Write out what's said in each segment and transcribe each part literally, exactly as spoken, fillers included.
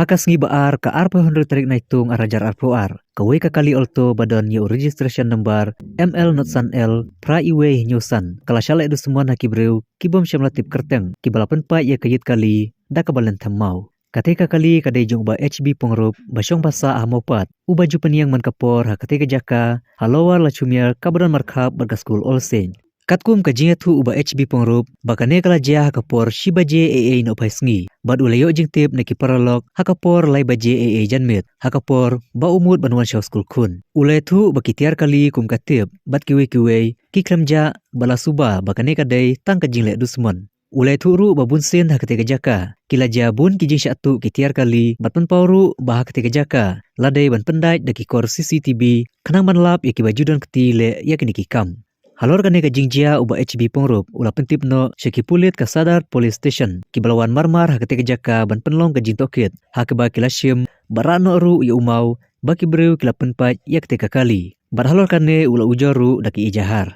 Ha ka sngi ba ar ka arphew hynriew tarik Naitung arhajar arphew ar, kawei ka kali Alto ba don ïa u registration number M L not san L phra iwei hynñiew san ka la shah leh dusmon ha ki briew ki bym shym la tip kyrteng kiba la pynpait ïa ka ïit kali da kaba lynthem maw. Katei ka kali ka dei jong u Bah H B Pongrup ba shong ba sah ha Mawpat, uba ju pynïeng man ka por ha katei ka jaka ha Lower Lachumiere kaba don markhap bad ka skul All Saint. Katkum ka jingïathuh u Bah H B Pongrup ba kane ka la jia ha ka por shi baje eiei nohphai sngi, bad u la ïoh jingtip na ki paralok ha ka por lai baje eiei janmiet, ha ka por ba u mut ban wan sha u skul khun. U la ïathuh ba ki tiar kali kum ka tip bad kiwei kiwei ki khlem jah bad la suba ba kane ka dei tang ka jingleh dusmon. U la ïathuh ruh ba bunsien ha katei ka jaka ki la jia bun ki jingshah tuh ki tiar kali, bad pynpaw ruh ba ha katei ka jaka la dei ban pyndait da ki kor C C T V khnang ban lap ïa kiba ju don kti leh ïa kine ki kam. Halor kane ka jingjia u Bah H B Pongrup u la pyntip noh sha ki pulit ka Sadar Police Station kiba la wan marmar ha katei ka jaka ban pynlong ka jingtohkit, ha kaba ki la shim bad rah noh ruh ïa u maw ba ki briew ki la pynpait ïa katei ka kali. Bad halor kane u la ujor ruh da ki ejahar.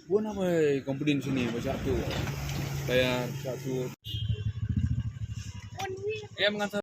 Bukan apa komplain sini macam tu. Bayar satu. Em ngata.